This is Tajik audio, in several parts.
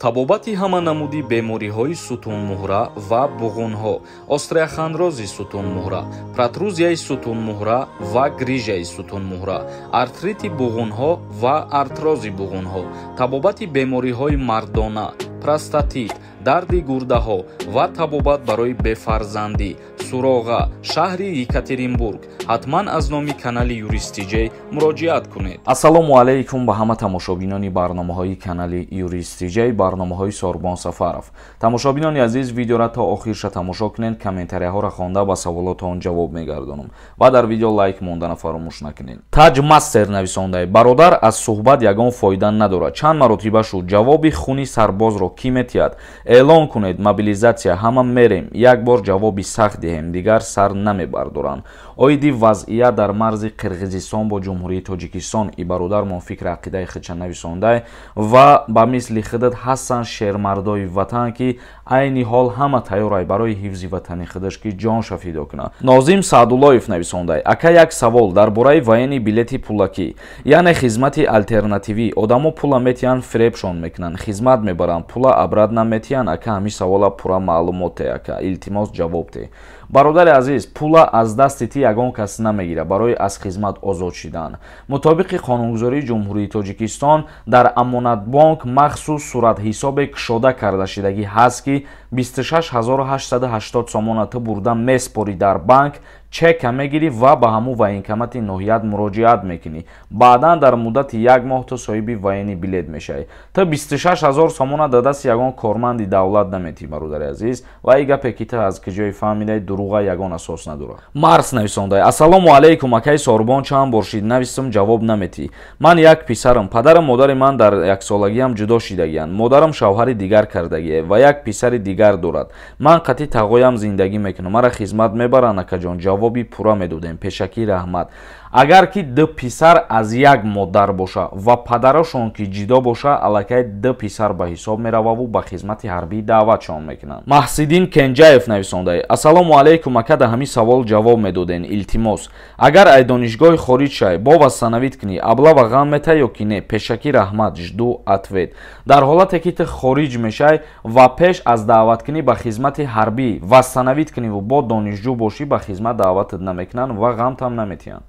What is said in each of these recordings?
Табобати ҳама намуди бемориҳои сутунмуҳра ва буғунҳо, остеохондрози сутунмуҳра, протрузияи сутунмуҳра ва грижаи сутунмуҳра, артрити буғунҳо ва артрози буғунҳо, табобати бемориҳои мардона, простатит, дарди гурдаҳо ва табобат барои бефарзандӣ. Суроға: шаҳри Екатеринбург. Ҳатман аз номи канали Юрист Тиҷей муроҷиат кунед. Ассалому алайкум ба ҳама тамошобинони барномаҳои канали Юрист Тиҷей, барномаҳои Сорбон Сафаров. Тамошобинони азиз, видеора то охирша тамошо кунед, комментарияҳоро хонда ба саволотон ҷавоб мегардонам ва дар видео лайк мондана фаромӯш накунед. Таҷ Мастер нависондай: бародар, аз суҳбат ягон фоида надорад. Чанд маротиба шуд. Ҷавоби хуни сарбозро кӣ метиҳад? Эълон кунед мобилизатсия, ҳама мерем. Як бор ҷавоби сахт диҳем, дигар сар намебардоранд. Оиди вазъият дар марзи Қирғизистон бо Ҷумҳурии Тоҷикистон и бародармон фикри ақидаи худша нависондай ва ба мисли худат ҳастанд шермардои ватан, ки айни ҳол ҳама тайёрай барои ҳифзи ватани худаш, ки ҷонша фидо кунад. Нозим Саъдуллоев нависондай: ака, як савол дар бораи военный билети пулакӣ, яъне хизмати алтернативӣ. Одамо пула метиҳанд, фиребшон мекунанд, хизмат мебаранд, пула обратно метиҳанд. Ака, ҳамин савола пурра маълумот те, ака, илтимос, ҷавоб те. Бародари азиз, пула аз дасти ти ягон кас намегирад барои аз хизмат озод шидан. Мутобиқи қонунгузории Ҷумҳурии Тоҷикистон дар Амонатбонк махсус суратҳисобе кушода карда шидагӣ ҳаст, ки 26 880 сомона ту бурда меспорӣ дар банк, чека мегирӣ ва ба ҳамун военкомати ноҳият муроҷиат мекунӣ. Баъдан дар муддати як моҳ ту соҳиби военный билет мешавӣ. Ту 26 000 сомона дар дасти ягон корманди давлат наметиҳӣ, бародари азиз. Ва и гапе ки ту аз куҷое фаҳмидаи, дурӯға, ягон асос надорад. Марс нависондай: ассалому алайкум, акаи Сорбон, чанд бор шид нависам, ҷавоб наметиҳӣ. Ман як писарам, падару модари ман дар яксолагиам ҷудо шидагианд. Модарам шавҳари дигар кардагие ва як писари дигар дорад. Ман қатъи тағоям зиндагӣ мекунам. Мара хизмат мебаранд, акаҷон? Ҷавоби пурра медодем, пешакӣ раҳмат. Агар ки ду писар аз як модар боша ва падарашон ки ҷидо боша, аллакай ду писар ба ҳисоб мерававу ба хизмати ҳарбӣ даъватшон мекунанд. Маҳсиддин Кенҷаев нависондай: ассалому алайкум, ака, да ҳамин савол ҷавоб медоден, илтимос. Агар ай донишгоҳи хориҷ шай, бо восстановить кунӣ, облава ғам мета ё ки не? Пешакӣ раҳмат, жду ответ. Дар ҳолате ки ту хориҷ мешай ва пеш аз даъваткунӣ ба хизмати ҳарбӣ восстановить куниву бо донишҷӯ бошӣ, ба хизмат даъватат намекунанд ва ғамтам наметиҳанд.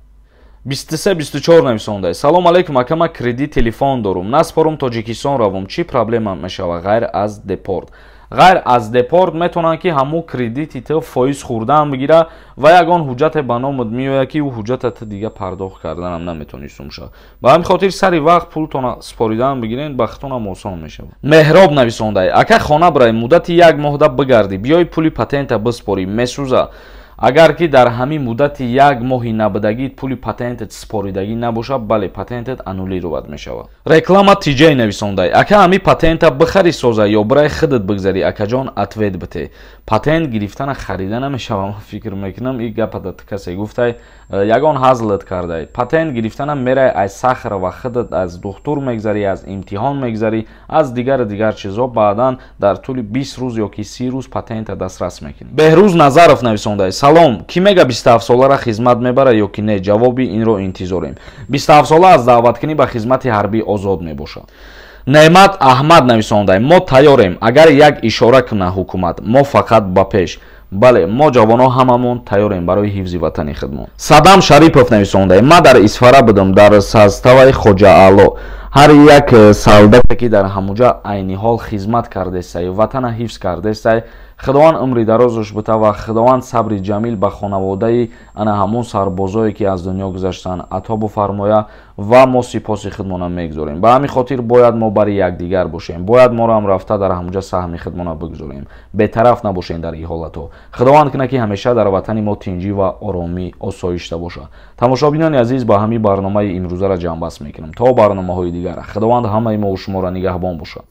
2324 нависондай: салом алейкум, ака, ман кредит телефон дорум, наспорум, Тоҷикистон равум, чӣ проблема мешава ғайр аз депорт? Ғайр аз депорт метавонанд, ки ҳамун кредити ту фоиз хӯрдаам бигира ва ягон ҳуҷҷате ба номат меояд, ки ӯ ҳуҷҷата ту дига пардохт карданам наметавонӣ сумша. Ба ҳамин хотир сари вақт пултона споридаам бигирен, бахтонам осон мешавад. Меҳроб нависондай: ака, хона бирай, муддати як моҳда бигардӣ, биёй, пули патента биспорӣ, месӯза. Агар ки дар ҳамин муддати як моҳи набудагӣ пули патентат споридагӣ набошад, бале, патентат аннулировать мешавад. Реклама Тиҷай нависондай: ака, ҳамин патента бихари соза ё бирай худат бигзарӣ? Акаҷон, ответ бите. Патент гирифтана харида намешава, ман фикр мекунам, и гапата касе гуфтай, ягон ҳазлат кардай. Патент гирифтана мерай аз Сахарова, худат аз духтур мегзарӣ, аз имтиҳон мегзарӣ, аз дигару дигар чизо. Баъдан дар тӯли 20 рӯз ё ки 30 рӯз патента дастрас мекунӣ. Беҳрӯз Назаров нависондай: салом, кӣ мега 27-солара хизмат мебара ё ки не? Ҷавоби инро интизорем. 27-сола аз даъваткунӣ ба хизмати ҳарбӣ озод мебошад. Неъмат Аҳмад нависондай: мо тайёрем, агар як ишора куна ҳукумат, мо фақат ба пеш. Бале, мо ҷавонҳо ҳамамон тайёрем барои ҳифзи ватани худмон. Садам Шарипов нависондай: ман дар Исфара будам, дар заставаи Хоҷа Аъло. Ҳар як солдате ки дар ҳамуҷа айни ҳол хизмат кардестай, ватана ҳифз кардестай, Худованд умри дарозаш бута ва Худованд сабри ҷамил ба хонаводаи ана ҳамун сарбозое ки аз дунё гузаштанд ато буфармоя ва мо сипоси худмона мегузорем. Ба ҳамин хотир бояд мо бари якдигар бошем, бояд моро ҳам рафта дар ҳамуҷа саҳми худмона бигузорем, бетараф набошем дар ин ҳолатҳо. Худованд кунад, ки ҳамеша дар ватани мо тинҷӣ ва оромӣ, осоишта бошад. Тамошобинони азиз, ба ҳамин барномаи имрӯзаро ҷамъбаст мекунам. То барномаҳои дигар, Худованд ҳамаи мову шуморо нигаҳбон бошад.